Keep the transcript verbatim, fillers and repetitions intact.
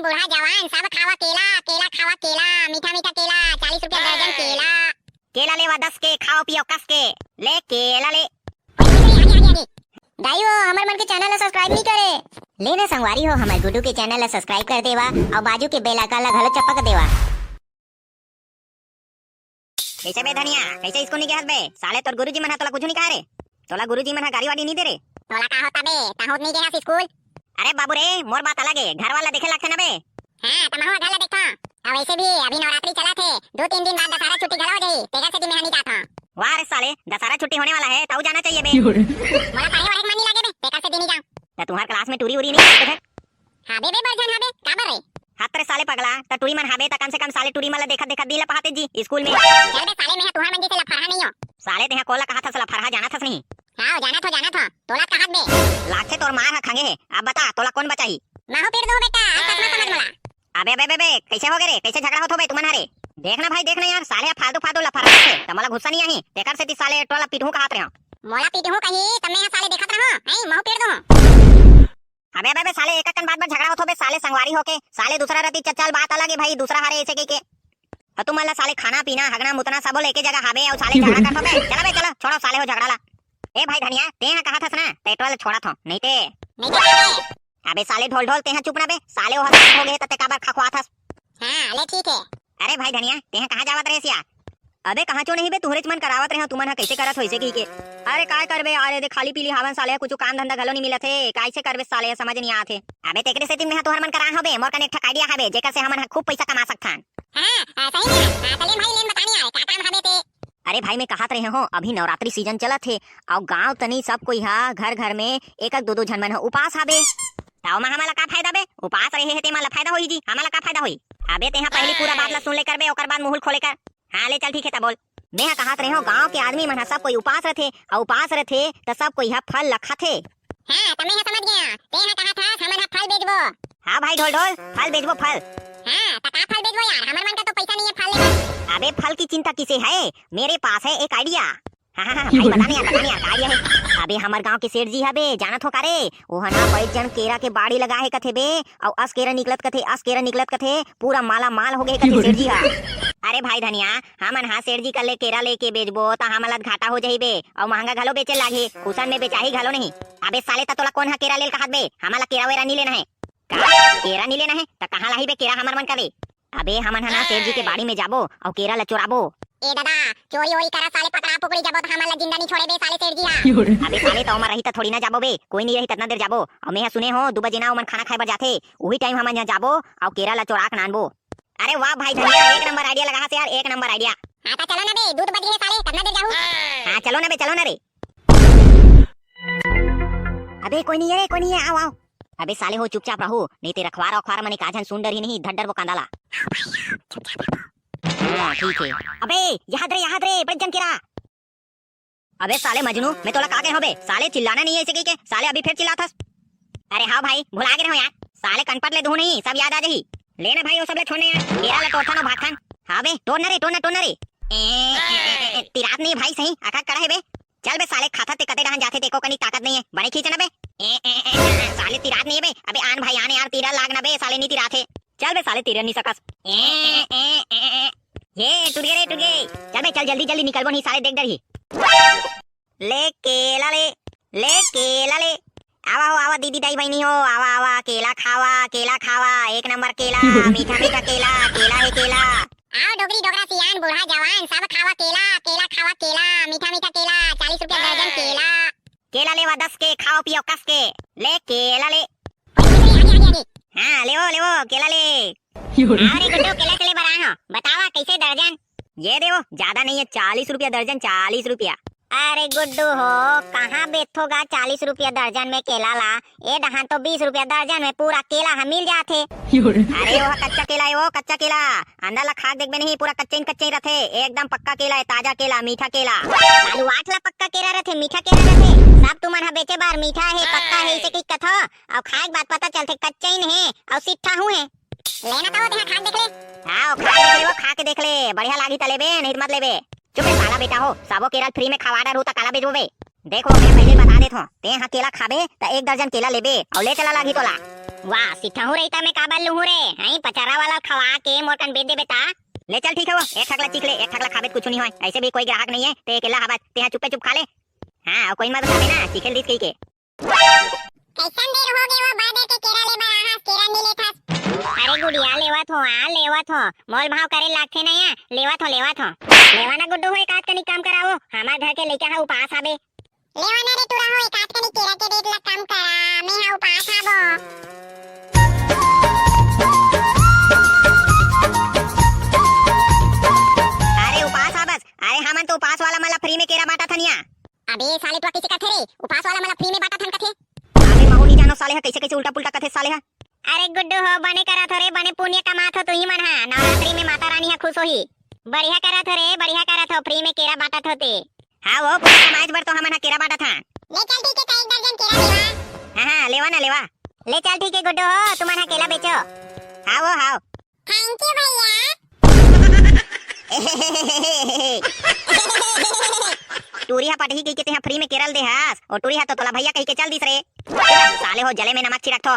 बूढ़ा जवान सब खावा केला, केला खावा केला, मीठा मीठा केला, चालीस रुपया दर्जन केला। केला लेवा दस के, खाओ पियो कस के, ले केला ले। आगे, आगे, आगे, आगे। दाई हो, हमर मन के channel ला subscribe नहीं करे। ले ना संगवारी हो, हमर गुड्डू के channel ला subscribe कर देवा अउ बाजू के bell icon ला घलो चपक देवा। कइसे बे धनिया, कइसे स्कूल नहीं गए हस बे? साले तोर गुरुजी मन ह तोला कुछु नहीं कहा रे? तोला गुरुजी मन ह गारी वारी नहीं दे रे? तोला का होता बे, तहूँ नहीं गए हस स्कूल? अरे बाबू रे, मोर बात अलग है, घर वाला देखे लगथे ना बे। हाँ, त महूँ घर ला देखथों। अउ वैसे भी अभी नवरात्रि चलत हे, दो तीन दिन बाद दशहरा छुट्टी घलो हो जाही, तेकर सेती मैं ह नहीं जात हूँ। वाह रे साले, दशहरा छुट्टी होने वाला है, तऊ जाना चाहिए बे। मोला पढ़े वढ़े के मन नहीं लागे बे, तेकर सेती नहीं जाऊँ। त तुम्हार class में टूरी उरी नहीं है? हाबे बे, बड़ झन हाबे, काबर रे? हत रे साले पगला, त टूरी मन हाबे त कम से कम साले टूरी मन ला देखत देखत दिन ला पहाते जी स्कूल में। चल बे साले, मैं ह तुहार मन जैसे लफरहा नहीं हो। साले तेहा कोला कहा थस लफरहा, जाना थस नहीं? हाँ, जाना थो, जाना थो। तोला कहा बे। लागथे तोर मार ह खंगे हे। अब बता, तोला कौन बचाही? महू पीट दूँ बेटा, अब चश्मा समझ मोला। अबे, अबे, अबे, अबे, कैसे हो गए रे? कैसे झगड़ा होत हो बे तुमन हरे? देख ना भाई, देख ना यार, साले ह फालतू फालतू लफरहा हे, त मोला गुस्सा नहीं आही, तेकर सेती साले टोला पीटहूँ कहत रहे हो। मोला पीटहूँ कही, त मैं ह साले देखत रहूँ, हैं, महू पीट दूँ। अबे, अबे, अबे, साले एक अकन बात बर झगड़ा होत हो बे, साले संगवारी होके, साले दूसरा रति च-, चल बात अलग है भाई, दूसरा हरे ऐसे कही के। अ तुमन ला साले खाना पीना, हगना मुतना सबो लेके जगह हाबे, अउ साले झगड़ा करत हो बे। चला बे, चला, छोड़ो साले हो झगड़ा ला। ए भाई धनिया, तेहा कहा थस ना, त टोला छोड़ा थो, नहीं ते। नहीं ते। अबे साले ढोल ढोल, तेहा चुप ना बे, साले वो हद हो गए, त ते काबर खखवाथस? हाँ, ले ठीक है। अरे भाई धनिया, तेहा कहाँ जावत रहे सिया? अबे कहाँ चो नहीं बे, तुहरेच मन करावत रहे हो, तुमन ह कैसे करत हो इसे की के? अरे काय करबे यार, ये दे खाली पीली हावन साले, कुछ काम धंधा घलो नहीं मिलत हे, कैसे करबे साले, समझ नहीं आत हे। अबे तेकरे सेती मैं ह तुहर मन करा हबे, मोर कने एक ठक idea हबे, जेकर से हमन ह खूब पैसा कमा सकथन। हाँ, हाँ, सही में। हाँ, त ले भाई, ले बतानी आए, का काम हबे ते? अरे भाई, मैं कहत रहे हो, अभी नवरात्रि season चलत हे, अउ गांव तनी सब कोई हा घर घर में एक एक दो दो झन मन ह उपास हाबे। त ओमा हमन ला का फायदा बे? उपास रहे हे तेमा ला फायदा होही जी, हमन ला का फायदा होही? अबे तेहा पहली पूरा बात ला सुन ले कर बे, ओकर बाद मुहुल खोले कर। हाँ ले चल ठीक है त बोल। मैं ह कहत रहे हो, गांव के आदमी मन ह सब कोई उपास रथे, अउ उपास रथे त सब कोई ह फल ला खाथे। हाँ, त मैं ह समझ गया। तेहा कहत हस, हमन ह फल बेचबो। हाँ भाई ढोल ढोल, फल बेचबो फल। हाँ, त का फल बेचबो यार? हमर मन का तो पैसा नहीं है फल लेबो। अबे फल की चिंता किसे है, मेरे पास है एक idea। हाँ, हाँ, हाँ, भाई बता नहीं यार, बता नहीं यार, का idea है? अबे हमर गांव के सेठ जी हबे, जानत हो का रे? ओहन ह बड़े जन केरा के बाड़ी लगा है कथे बे, अउ अस केरा निकलत कथे, अस केरा निकलत कथे, पूरा माला माल हो गए कथे सेठ जी हा। अरे भाई धनिया, हमन हा सेठ जी कर ले केरा लेके बेचबो त हमन ला घाटा हो जाही बे, अउ महंगा घलो बेचे लागही, उसन में बेचाही घलो नहीं। अबे साले त तोला कौन हा केरा लेल कहत बे? हमन ला केरा वेरा नहीं लेना है। का? केरा नहीं लेना है? त कहाँ लाही बे केरा हमर मन का बे? अबे हमन ह ना सेठ जी के बाड़ी में जाबो अउ केरा ला चोराबो। ए दादा, चोरी ओरी करा साले, पकड़ा पकड़ी जाबो त हमन ला जिंदा नहीं छोड़े बे साले सेठ जी हा। अबे साले त ओमन रही त थोड़ी ना जाबो बे, कोई नहीं रही ततना देर जाबो। अउ मैं ह सुने हो दू बजे ना ओमन खाना खाए बर जाथे, उही time हमन यहाँ जाबो अउ केरा ला चोरा के नानबो। अरे वाह भाई धनिया, एक नंबर idea लगा हस यार, एक नंबर idea। हाँ त चलो ना बे, दू तो बज गए साले, कतना देर जाहू? हाँ चलो ना बे, चलो ना रे। अबे कोई नहीं है रे, कोई नहीं है, आओ आओ। अबे साले हो चुपचाप रहो, नहीं ते रखवार अखवार मने काजन सुन डरही नहीं, धर डरबो कांदा ला। हाँ ठीक है। अबे यहाँ रे, यहाँ रे, बड़े जन केरा। अबे साले मजनू, मैं तोला का कहे हूँ बे? साले चिल्लाना नहीं है ऐसे कही के, साले अभी फिर चिल्लाथस। अरे हाँ भाई, भुला गे रहो यार। साले कनपट ले दूँ नहीं, सब याद आ जाही। ले ना भाई, वो सब ले छोड़ ना यार। केरा ला तोड़थन अउ भागथन। हाँ बे, तोड़ ना रे, तोड़ ना, तोड़ ना रे। ए, ए, ए, ए, ए, तिरात नहीं है भाई, सही, अखा कड़ा है बे। चल बे साले, खाता ते कते डहान जाथे, ते को कनी ताकत नहीं है, बने खींच ना बे। ए, ए, ए, ए, साले तिरात नहीं है बे। अबे आन भाई, आने यार, तीरा लाग ना बे, साले नहीं तिराथे। चल बे साले, तीरा नहीं सकस। ए, ए, ए, ए, ए। ये टूट गए रे, टूट गए। चल बे चल, जल्दी जल्दी निकलबो नहीं साले, देख डरही। ले केला ले, ले केला ले। आवा हो, आवा दीदी, दाई, बहिनी हो, आवा, आवा, केला खावा, केला खावा, एक नंबर केला, मीठा मीठा केला, केला है केला। आओ डोकरी डोकरा, सियान बूढ़ा जवान, सब खावा केला, केला खावा केला, मीठा मीठा केला, चालीस रुपया दर्जन केला। केला लेवा दस के, खाओ पियो कस के, ले केला ले। आगे, आगे, आगे। हाँ, लेवो, लेवो, केला ले। अरे गुड्डू, केला चले बर आए हो, बतावा कैसे दर्जन? ये देवो, ज्यादा नहीं है, चालीस रुपया दर्जन, चालीस रुपया। अरे गुड्डू हो, कहाँ बेचथो गा चालीस रुपया दर्जन में केला ला? ए डहान तो बीस रुपया दर्जन में पूरा केला ह मिल जाथे। अरे वो कच्चा केला है, वो कच्चा केला, अंदर ला खा के देखबे नहीं, पूरा कच्चे ही कच्चे ही रथे, एकदम पक्का केला है, ताजा केला, मीठा केला। बालू आठ ला पक्का केला रथे, मीठा केला रथे, सब तुमन ह बेचे बर मीठा है, पक्का है, इसे की कथो, अउ खाए के बाद पता चलथे कच्चा ही नहीं है, अउ सिट्ठा हूँ है। लेना तो वो तेहा खा के देख ले। हाँ, वो खा के देख ले, वो खा के देख ले, बढ़िया लागी त लेबे, नहीं त मत लेबे। चुप रे साला बेटा हो, सबो केरा ल free में खवा डरहूँ त काला बेचबो बे? देखो, मैं पहले बता देत हूँ, तेहा केला खाबे त एक दर्जन केला लेबे, अउ ले चला लागी तोला। वाह, सिठहूँ रहिता मैं काबर लूहूँ रे? हई पचरा वाला खवा के मोर कन बेच देबे ता। ले चल ठीक हे वो, एक ठकला चीख ले, एक ठकला खाबे त कुछु नहीं होय। ऐसे भी कोई ग्राहक नहीं है, ते अकेला हाबस, तेहा चुप्पे चुप खा ले। हाँ, अउ कोई मत बताबे ना, चीखे ल दिस कहिके। कैसन देर हो गे वो बर्गर के केरा ले बर आहस, केरा नहीं लेथस? अरे गुड़िया, लेवत हो, हाँ, लेवत हो। मोल भाव करे लागथे ना या, लेवत हो, लेवत हो। लेवा ना गुड्डू हो, एक आध कनी कम करावो, हमार घर के लइका हा उपास हाबे। लेवा ना रे टुरा हो, एक आध कनी केरा के रेट ला कम करा, मैं हा उपास हाबो। अरे उपास हाबस, अरे हमन तो उपास वाला मन ला फ्री में केरा बांटत हन या। अबे साले, तोला कइसे कथे रे? उपास वाला मन ला फ्री में बांटत हन कथे? अबे महू, नी जानो साले ह कइसे कइसे उल्टा पुल्टा कथे साले ह। अरे गुड्डू हो, बने करत हो रे, बने पुण्य कमात हो तुही मन ह। नवरात्रि में माता रानी ह खुश होही। बढ़िया करत हो रे, बढ़िया करत हो, फ्री में केरा बांटत हो ते। हाँ वो, पुण्य कमाए बर तो हमन ह केरा बांटत हन। ले चल ठीक हे, त एक दर्जन केरा लेवा। हाँ हाँ, लेवा ना लेवा। ले चल ठीक हे गुड्डू हो, तुमन ह केला बेचो। हाँ वो, हाँ। Thank you भैया। टूरी हा पटही कहिके तेहा फ्री में केरा ल दे हस, ओ टूरी हा तो तोला भैया कहिके चल दिस रे। साले हो, जले में नमक छिड़कथो।